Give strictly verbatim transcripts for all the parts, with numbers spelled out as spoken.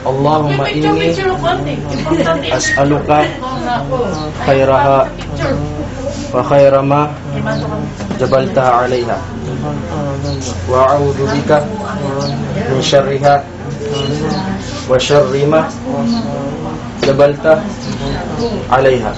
اللهم إني أسألك خيرها وخير ما جبلتها عليها، وأعوذ بك من شرها وشر ما جبلتها عليها.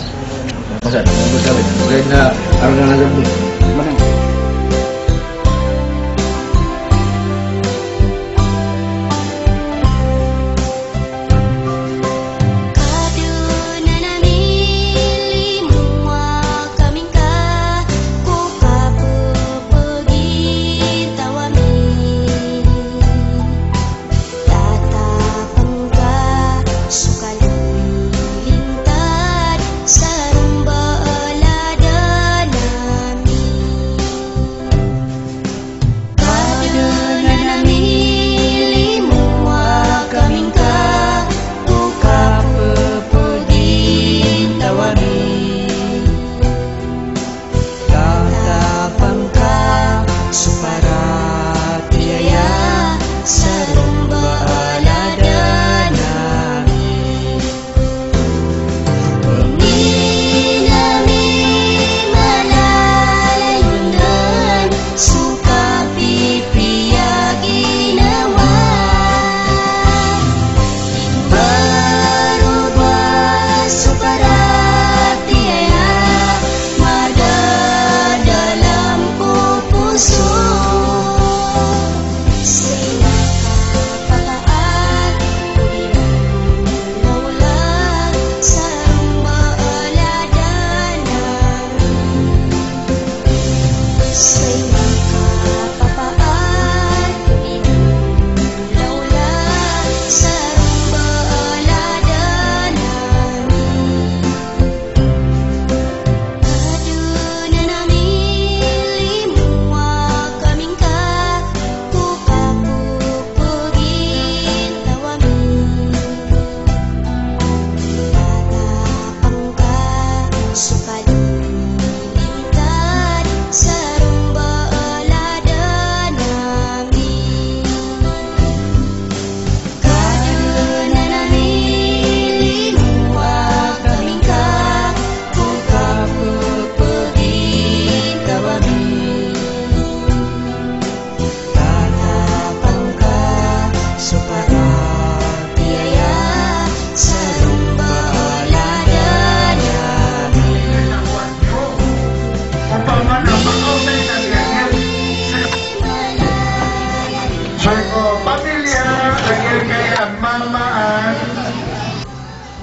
So, pamilya a giyangkaya mama a,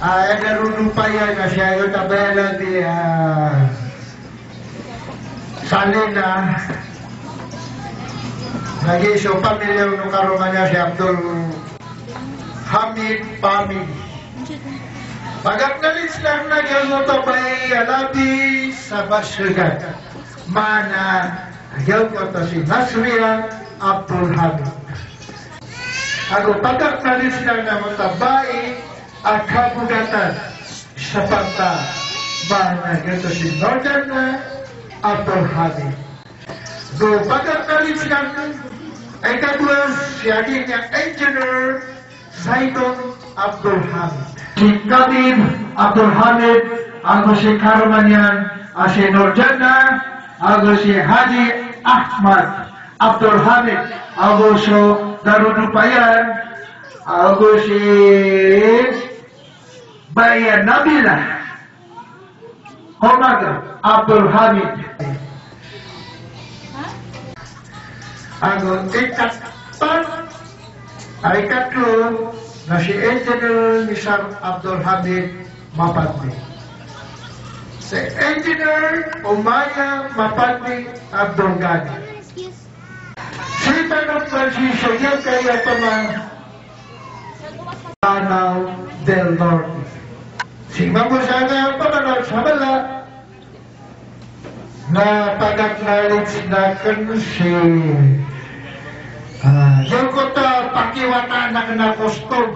a, aya darodopayan a si Ayo Tabayalati, a, Salina, lagid so pamilya o karoma niyan si Abdul Hamid family. Pagaknal i sii na giyangkoto a labis a basgan. Maana, giyangkoto si Nasriya Abdul Hamid. Ago pagaknal i sii na matabai a kabogatan sa panta, maana giyangkoto si Nurjana Abdul Hamid. Go pagaknal i sii na ikadowa si agi niyan Engineer Zaidon Abdul Hamid. Si Kabib Abdul Hamid, ago si karoma niyan a si Nurjana, ago si Haji Ahmad Abdul Hamid, ago so darodopayan, ago si Baya Nabila Komaga Abdul Hamid. Ago ikapat, a ikatlo, na si Engineer Nisar Abdul Hamid Mapandi. Si Engineer Umaya Mapandi Abdul Gani. Sii pn a pman si Sogyo Kaya Pama Lanao del Norte. Sii mambo sa Kaya Pama na sabala na pagaknal i sii na kn si, a, giyangkoto a pakiwata na kna kostom.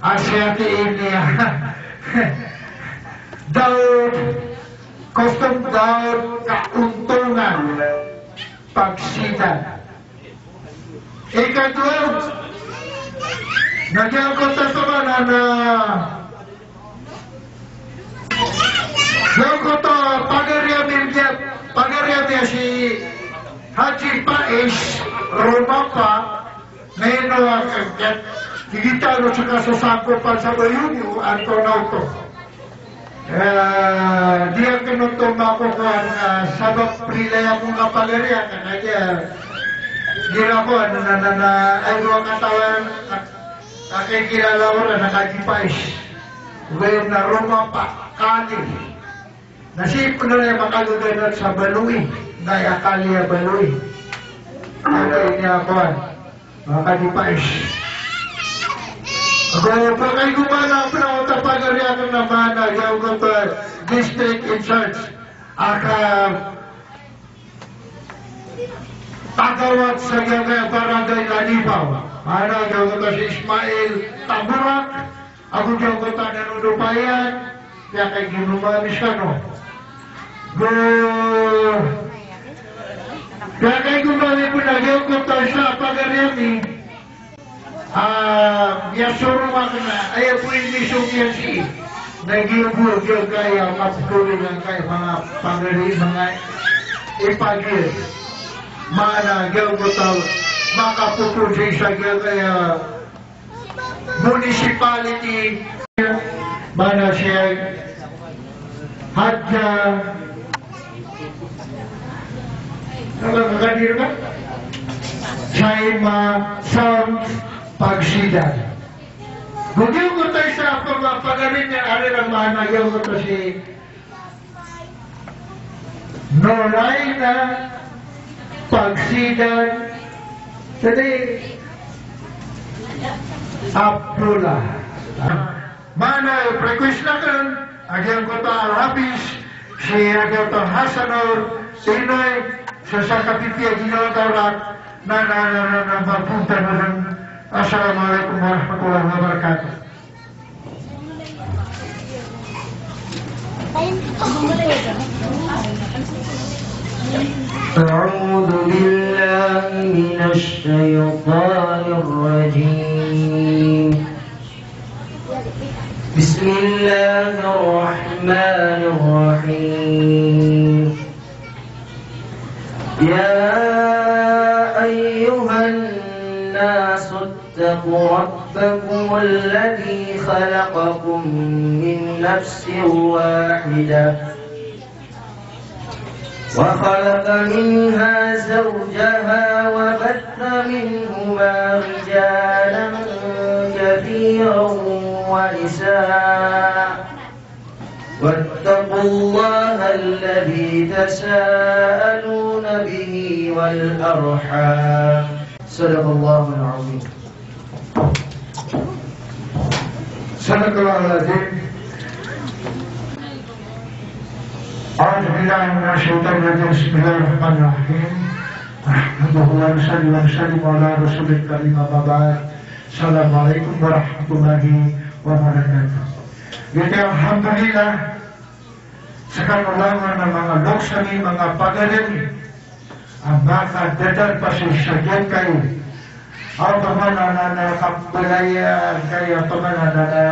Asiyati ini, a, Daud, kostom Daud Kauntungan, Pagsidan. Ikadowa, Na giyangkoto a pamana na giyangkoto a pagari ami, giya pagari ami a si Haji Pais Romapa, na ino a ka-, ka-, tig tano sa kasasangkopan sa bayogo antonaa oto. Eh, di akn oto makokowan, eh, sabap prilaya ko nga pagari akn, na giya, eh, igira kowan na, na, na, ay, katawan, a, a, kikilala ko na, na Haji Pais. Wen na Romapa, Kali. Na sii pn aya makagaganat sa Baloy, na aya Kali a Baloy. Aya ini a kowan. Manga Haji Pais. Ago, pakaigomana pn a oto a pagari akn a maana giyangkoto a district in charge a katagawad sa giyangkaya barangay na Libaw. Maana giyangkoto a si Ismail Taburak, ago giyangkoto a Nanodo Payan, piyakaiginomami skano. Go, piyakaiginomami pn a giyangkoto a isa a pagari ami. Ah, miyasorom akn a aya bo i miso iyan sii na giyoto, giyangkaya kaptolin angkaya manga pagari, manga ipagir. Maana giyangkoto a makapopoon sii sa giyangkaya municipality, maana si Hadja, ano ba, Kadir ba? Saima Sounds Pagsidan. Go giyangkoto a isa a pamapagari niyan a ari na maana giyangkoto si Nolaina Pagsidan, sadi Abdullah. Maana i request akn a giyangkoto a Hafiz, si giyangkoto a Hasanur Tinoy, sa, sa kapipiya ginawa tawrat, na, na, na, na, na, mapunta na rin. Assalamu alaikum warahmatullahi wabarakatuh. أعوذ بالله من الشيطان الرجيم. بسم الله الرحمن الرحيم. يا أيها الناس اتقوا ربكم الذي خلقكم من نفس واحدة وخلق منها زوجها وبث منهما رجالا كثيرا ونساء واتقوا الله الذي تساءلون به والأرحام. صدق الله العظيم. صدق الله العظيم. أعوذ بالله من الشيطان الرجيم. بسم الله الرحمن الرحيم. نحمده ونصلي ونسلم على رسوله الكريم، أما بعد. السلام عليكم ورحمة الله وبركاته. Giyoto i alhamdulillah, skano langon a manga loks ami, manga pagari ami, a makadadarpa sii sa giyangkai a opama na, na, na kabalaya angkai a opama na, na, na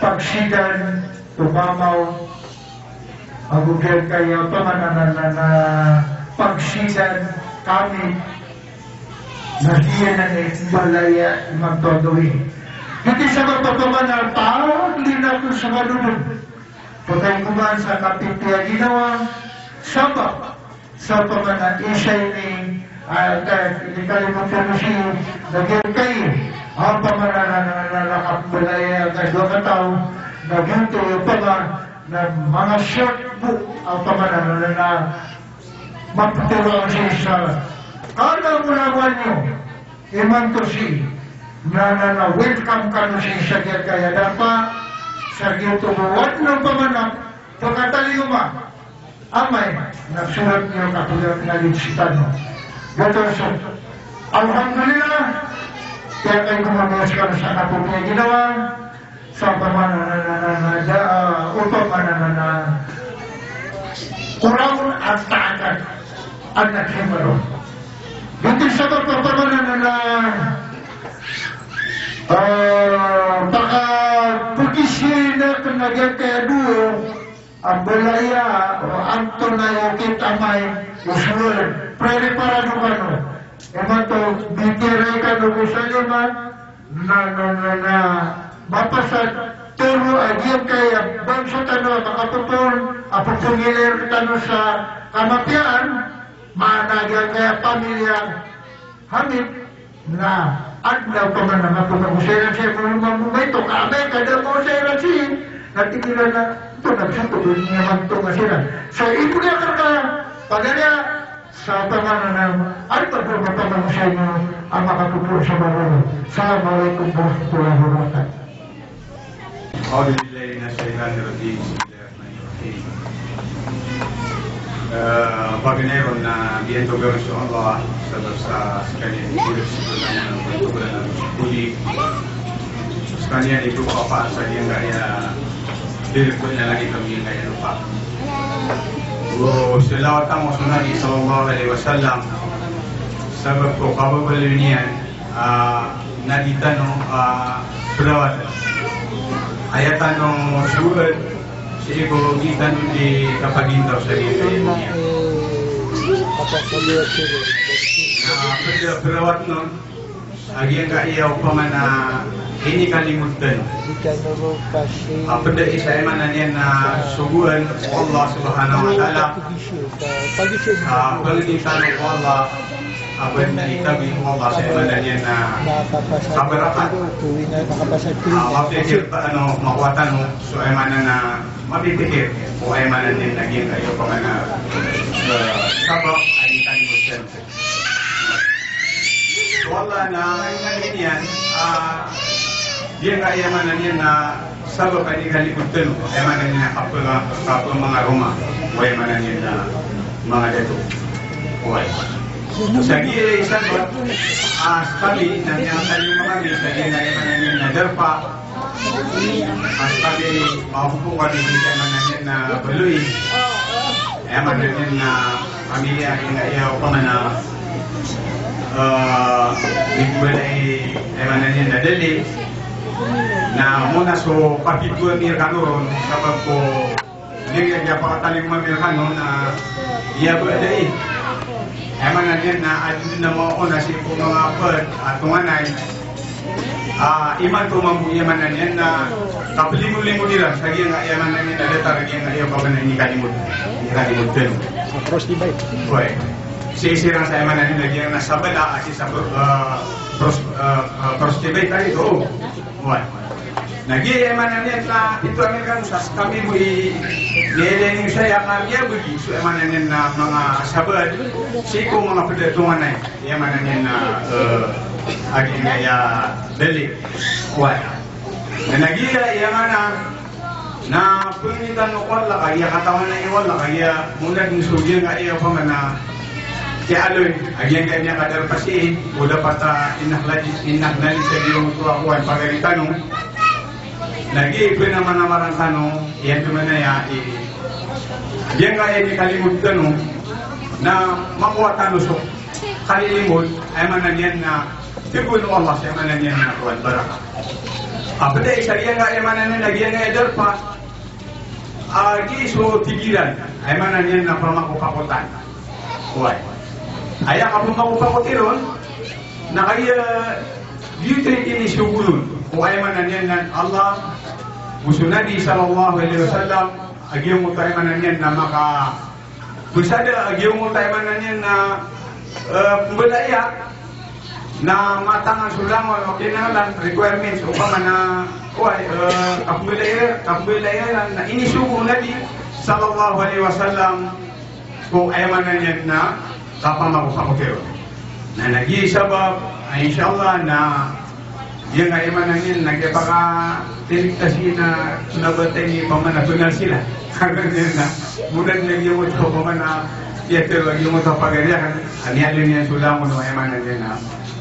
pagsidan, tomamaw, ago giyangkai a opama na, na, na, na pagsidan kami, na giyanan i mbalaya imanto a gawii. Giyoto i sabap a opama na taglina ko sa kadodon. Pakaigomana sa kapipiya ginawa, sabap sa opama na isa ini, ah, ka-, inikalimod kami sii, na giyangkai a opama na, na, na, na, na kabalaya angkai a dowa kataw, na giyoto i opama na manga short book a opama na, na, na, na maptero sii sa kadamonamowan iyo. Imanto sii na, na, na welcome kano sii sa giyangkai a darpa, sa giyoto bo wadn a opama na pakatalingoma. Amay na sorat niyo kapiya pngalid sii tano. Giyoto so. Alhamdulillah. Piyakaigomami skano sa kapipiya ginawa. Sa opama na, na, na, na, na, da, ah, opama na, na, na, koraon a taakad a na khimaro. Giyoto i sabap a opama na, na, na, ah, Na giyangkaya dowa a mbalaya o antonaa i okit amay o sowaan. Preparado kano. Imanto, bitiyarai kano ko salima, na, na, na, na, mapasad toro a giyangkaya bangsa tano a makapopoon a popongilir tano sa kamapiyaan, maana giyangkaya pamilya Hamid, na adn a opama na mapamagosay iran sii ko lomang bo maito, ka amay ka da magosay iran sii, na tig iran a, antonaa bs oto, di niyan mantonga siran. So, ipagakar ka, pagariya, sa opama na, adn a ba mapamagosay niyo a makapopoon sa babo. Assalamu alaikum warahmatullahi wabarakatuh. أعوذ بالله من الشيطان الرجيم. بسم الله الرحمن الرحيم. Eh, paganay ron na biyantog ron so Allah, sabap sa skaniyan i hirap sa pagkaman, pagkaman, pagkaman. Skaniyan i dopa sa giyangkaya hirap ko na lagi kami giyangkaya dopa. O salawat tano so Nabi sallallahu alaihi wasallam, sabap ko kababaloy niyan, ah, na di tano, ah, perawatan. Aya tano sowaan, sii ko di tano di kapagintaw sa giyangkaya doniya. Na ped a perawatan on, a giyangkaya opama na inikalimod tano. A ped a isa, aya maana niyan na sogoan o Allah subhanahu wa ta'ala. Ah, pangnin tano ko Allah, a ba na itabi o Allah sa aya maana niyan na kabarakat. Ah, mapikir tano, makowa tano so aya maana na mapipikir o aya maana niyan na giyangkaya opama na, eh, sabap a inikalimod tano. Wallah na, aya maana niyan, ah, giyangkaya maana niyan na sabap a inikalimod tano, aya maana niyan na kapela, kapela manga roma, o aya maana niyan na manga dato. Oway. Sa giyaya i sabap, ah, skami, na miyakatalingoma kami, sa giyaya maana niyan na darpa, Pas kami maopok kami di, aya maana niyan na baloy. Aya maana niyan na pamilya, aya opama na, eh, di ko balay, aya maana niyan na dali. Na mona so papito ami rekano ron, sabap ko Giyangkaya pakatalingoma ami rekano na iya ba dai. Aya maana niyan na adn a maona sii ko manga pd a tonganay. Ah, imanto mambo, aya maana niyan na kapelimolimod iran sa giyangkaya, aya maana niyan na datar a giyangkaya opama na inikalimod. Inikalimod tano. Prostitute. Oway. Sii siran sa, aya maana niyan na giyangkaya na sabala, a sii sa, ah, pros-, ah, ah, prostitute, aya ito. Oway. Na giya, aya maana niyan na pitharo ami rekano sa skami bo i, i, i, saya ka miyabgi so, aya maana niyan na manga sabaad sii ko manga pd a tonganay. Aya maana niyan na, eh, a giyangkaya dali. Oway. Na giya, aya maana na pangnin tano ko Allah, ka giya katawan o Allah, ka giya mona dn so giyangkaya opama na kiyaaloy a giyangkaya miyakadarpa sii, o dapat a inaknali, inaknali sa giyangkoto a kowan pagari tano. Na giya i pnamamaran tano, iyan tomanaya i giyangkaya inikalimod tano, na makowa tano so kalilimod, aya maana niyan na tigoon o Allah sa, aya maana niyan na kowan, barakat. A pd a isa giyangkaya, aya maana niyan na giyangkaya darpa, a giya so tig iran, aya maana niyan na pamakopakotan. Oway. Aya kapamakopakotan ron, na kagiya giyoto i inisogo on o, aya maana niyan na Allah, go so Nabi sallallahu alaihi wasallam, a giyangkoto, aya maana niyan na maka Bes a da a giyangkoto, aya maana niyan na, eh, pembelayaan, na mataan so langon o kinanglan, requirements, opama na, oway, eh, kapembelayaan, kapembelayaan, na inisogo o Nabi sallallahu alaihi wasallam ko, aya maana niyan na kapamakopakotan. Na lagid sabap, ah, insha Allah na giyangkaya, aya maana niyan na kiyapakatinig ta sii na so bata ini, opama na tonal sila. Aya maana niyan na, mudan na giyangkoto, opama na, iya, pero giyangkoto pagariya kan, a miyaaloy niyan so langon o, aya maana niyan na,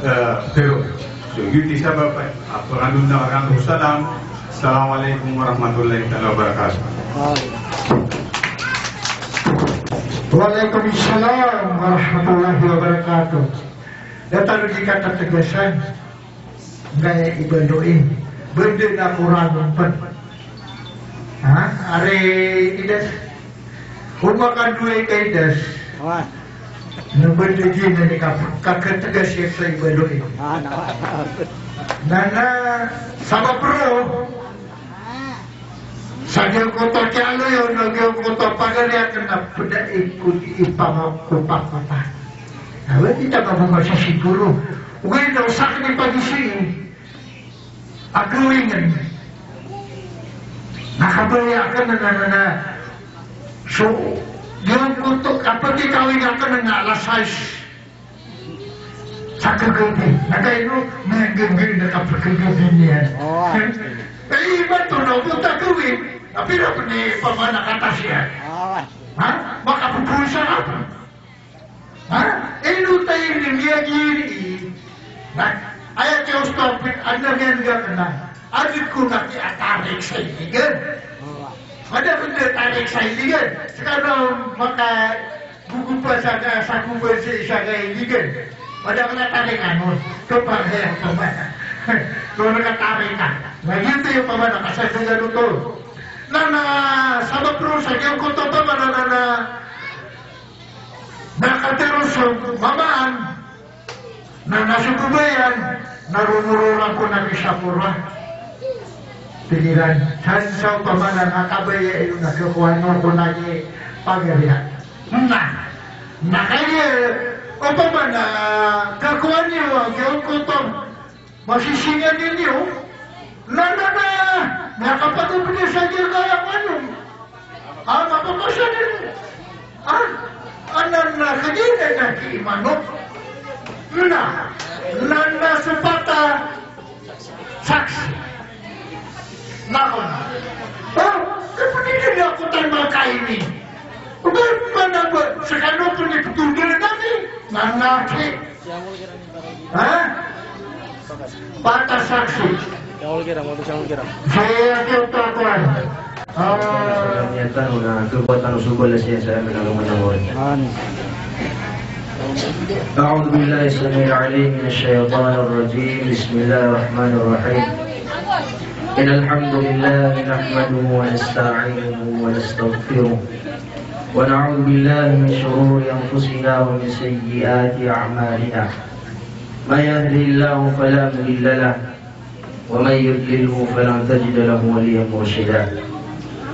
eh, pero. So, giyoto i sabap, ah, pangandon na, pangandon ko salam. Assalamu alaikum warahmatullahi taala wabarakatuh. Wa alaikum salam warahmatullahi wabarakatuh. Datar di katatagasan, gaya i baloy, benda na korang pn. Ha? Ari idas. Homa ka dowa i kaidas. Awa. Na ba lagi na di ka, kakatgas iyan sa ibaloy. Ah, na. Na, na, sabap roo. Sa giyangkoto a kiyaaloy on, na giyangkoto a pagari akn na pd a iko di ipangakopakota. Na ba di ta ba masisiguro. Ogaid na o sakn i pagizaan a gawii ngn. Na kabaya akn na, na, na, na. So, giyangkoto a pagikawing akn na alas sais sa kagabi. Na kaino, miyanggaga na kapagagabi niyan. Oh. Eh, iba to na, oto a gawii. Na pira pn i pamana katas iyan. Oh. Ha? Makapupulsa ka pn. Ha? Ino tayo ini miyagiri? Na, aya kiyaostopin, adn a miyanggaga na. Adn ko na kiyatarik sa iligan. Mada ko na tarik sa iligan. Skano makagogopa sa ka, sa gogopa sa isa ka iligan. Mada ko na tarik ano. Kapag kaya pamana. Kaya nakatarik ka. Na giyoto i pamana, kasasaya oto. Na, na, sabap roo sa giyangkoto a pamana na, na, na, Na katharo so mama an, na, na so babay an, na romorola ko na ki Sakura. Tig iran, san sa opama na kabaya iyo na kakowa niyo ko na ki pagari a. Na, na kagiya opama na kakowa niyo a giyangkoto masisinganin iyo. Na, na, na, na kapagobni sa giyangkaya a manok. Ah, mapapasad iyo. Ah, anan na kagiya na ki manok. Na, na, na so pat a saksi. Na, oh, kapag hindi ako tayo makaini. Ba, ba, na, ba, sa kano po ni putol na ni, na, na, ki. Ha? Pat a saksi. Saya ki oto a kowan. Ah. Niyan tano na kekuatan o so balas iyan sa amin a loman a wari. Amin. أعوذ بالله السميع العليم من الشيطان الرجيم. بسم الله الرحمن الرحيم. إن الحمد لله نحمده ونستعينه ونستغفره. ونعوذ بالله من شرور أنفسنا ومن سيئات أعمالنا. من يهده الله فلا مضل له، ومن يضلله فلن تجد له وليا مرشدا.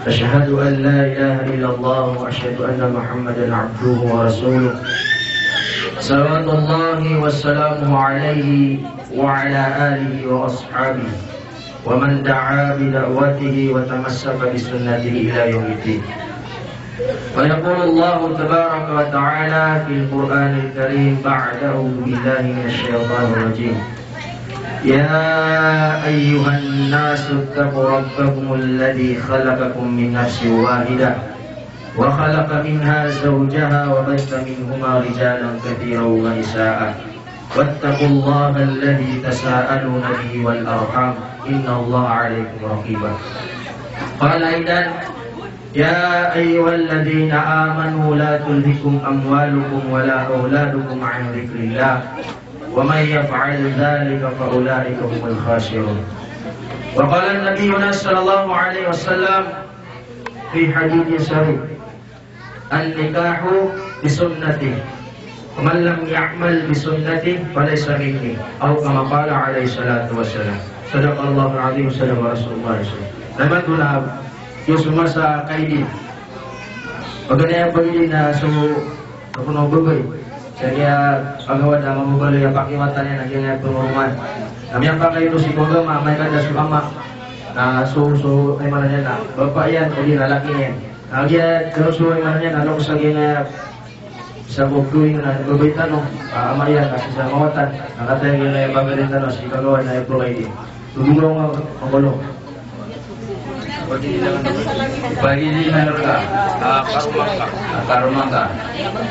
أشهد أن لا إله إلا الله، وأشهد أن محمدا عبده ورسوله. صلوات الله وسلامه عليه وعلى آله وأصحابه. ومن دعا بدعوته وتمسك بسنته إلى يوم الدين. ويقول الله تبارك وتعالى في القرآن الكريم بعد أعوذ بالله من الشيطان الرجيم: يا أيها الناس اتقوا ربكم الذي خلقكم من نفس واحدة وخلق منها زوجها وبث منهما رجالا كثيرا ونساء واتقوا الله الذي تساءلون به والأرحام إن الله عليكم رقيبا. قال أيضا: يا أيها الذين آمنوا لا تلهكم أموالكم ولا أولادكم عن ذكر الله ومن يفعل ذلك فأولئك هم الخاسرون. وقال نبينا صلى الله عليه وسلم في حديث صحيح: النكاح بسنتي، ومن لم يعمل بسنتي فليس مني، أو كما قال عليه الصلاة والسلام. صدق الله العظيم وصدق رسول الله صلى الله عليه وسلم. Na imanto na iyo so masa kaidi. Paganay a pagidi na so, so kono babay. Sa giya pagawad a mamabaloy a pakiwatan iyan a giyangkaya pangoroman. Na miyapakay oto sii ko agama, amay ka da so ama. Na so, so, aya maana niyan na bapa iyan, odi na laki niyan. Na giya, so, so, aya maana niyan na loks a giyangkaya isa ko drawing na babay tano, a, ama iyan, na sii sa mawatan. Na kataya giyangkaya pagari tano, sii kagawad na aya pakaidi. Tuguro nga, mabolong. Pagidi na rka. Ah, karoma ka. Ah, karoma ka.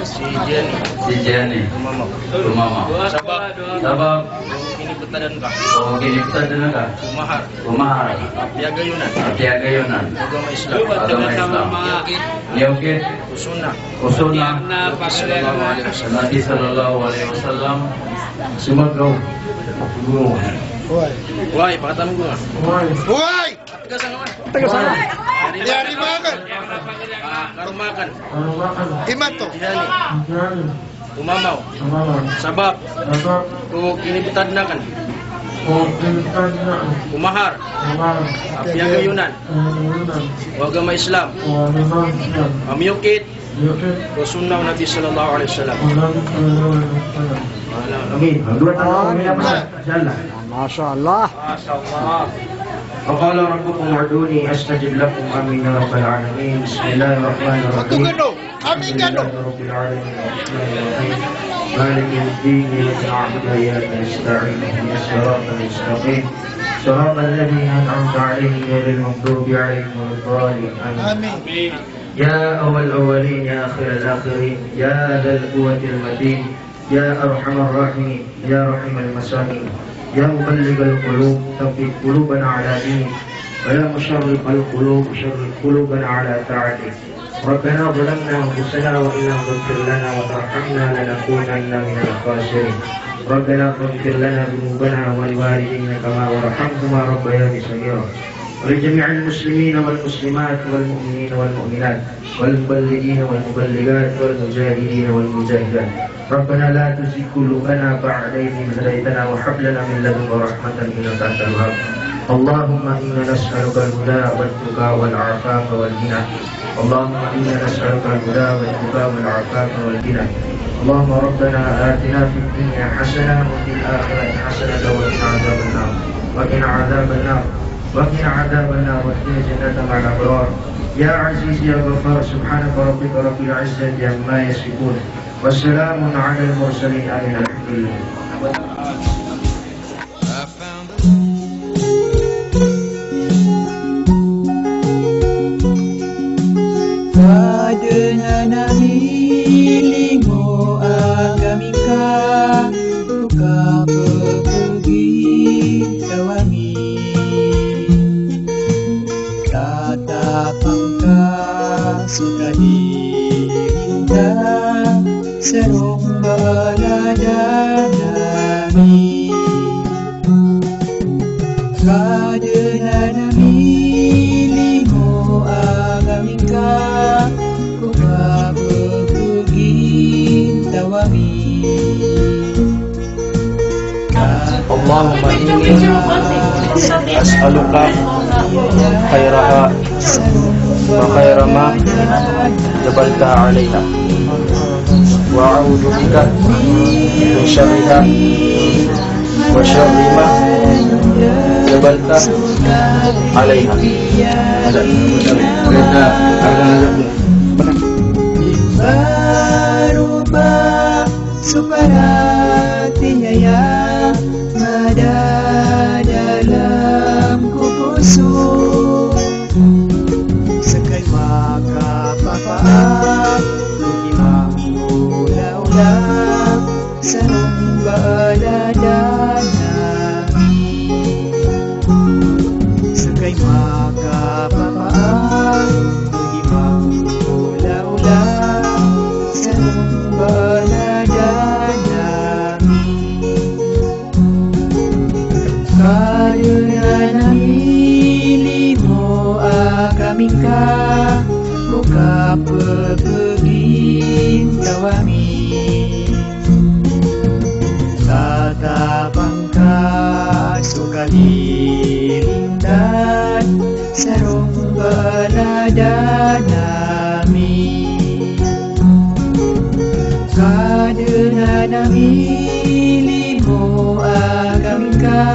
Si Jenny. Si Jenny. Tumama. Tumama. Sabap. Sabap. Kiniptadan ka. O, kiniptadan ka. Umahar. Umahar. Piyagayonan. Piyagayonan. Agama Islam. Agama Islam. Miyokit. Miyokit. Usuna. Usuna. Nabi sallallahu alaihi wasallam. Sumagaw. Sumagaw. Wai, pakatan ko nga. Wai. Tegasan ka man. Tegasan ka man. Iyari makan. Ah, karo makan. Imanto. Iyani. Umamaw. Sabap ko kinibetad aken ko mahar a piyagayonan o agama Islam a miyokit ko sunnah o Nabi sallallahu alaihi wasallam. Amin. Amin. Masha Allah. Masha Allah. Wa qala rabbukum ud'uni astajib lakum. Amin ya rabbal alamin. Bismillahir rahmanir rahim. Amin. Alhamdulillahi rabbil alamin. Arrahmanir rahim. Maliki yawmiddin. Iyyaka na'budu wa iyyaka nasta'in. Ihdinas siratal mustaqim. Siratal ladzina an'amta 'alaihim ghairil maghdubi 'alaihim waladdallin. Amin. Amin. Ya awwalal awwalin, ya akhiral akhirin, ya dzal quwwatil matin, ya arhamar rahimin, ya rahimal masakin, ya muqallibal qulub, tsabbit qulubana 'ala dinik, wa ya musharrifal qulub, sharrif qulubana 'ala ta'atik. Rabbana zalamna anfusana wa in lam taghfir lana wa tarhamna lanakunanna minal khasirin. Rabbana ighfir lana dzunubana wa liwalidina kama wa arhamhuma rabbayani shaghira. Wa li jami'il muslimina wal muslimat wal mu'minina wal mu'minat wal muballighina wal muballighat wal mujahidina wal mujahidat. Rabbana la tuzigh qulubana ba'da idh hadaytana wa hab lana min ladunka rahmatan innaka antal wahhab. Allahumma inna nas'alukal huda wat tuqa wal afafa wal ghina. Allahumma inna nas'alukal huda wat tuqa wal afafa wal ghina. Allahumma rabbana atina fid dunya hasanah wa fil akhirati hasanah wa qina adzaban nar. Wa qina adzaban nar. Wa qina adzaban nar. Wa adkhilna jannata ma'al abrar. Ya Aziz ya Ghaffar, subhana rabbika rabbil izzati amma yasifun. Wa salamun alal mursalin. Amin. Alhamdulillah. Kadnan ami, limo a kami ka, ko kapepegintaw ami. Tatapang ka so kadiri ngka, sa rongga a ladan ami. Kadnan ami, limo a kami ngka, ko kapepegintaw ami. Allahumma inni as'aluka khairaha wa khaira ma jabaltaha 'alaiha. Wa a'udhu bika min sharriha wa sharri ma jabaltaha 'alaiha. Baroba so paratiyaya madadalam ko poso. Ska i makapapaat ko di mangolaola sa rongga a ladan ami. Ska i makapapaat ko di mangolaola sa rongga a ladan ami. Kadnan ami, limo a kami ngka, ko kapepegintaw ami. Tatapang ka so kadiri ngka, sa rongga a ladan ami. Kadnan ami, limo a kami ngka,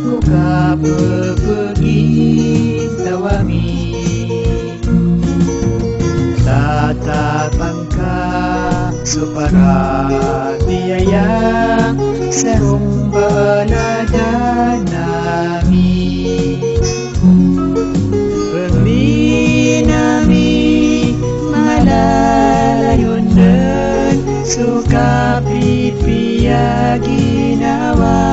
ko kapepegintaw ami. Tatapang ka so paratiyaya sa rongga a ladan ami. Pembina mi malalayon den so kapipiya ginawa.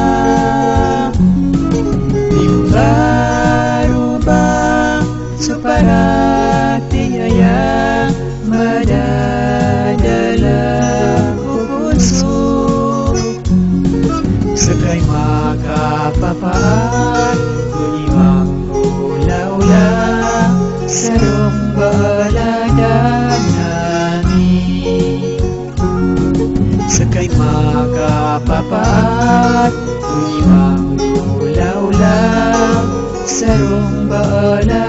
Di mbaroba so paratiyaya madadalam ko poso. Ska i makapa Romba ana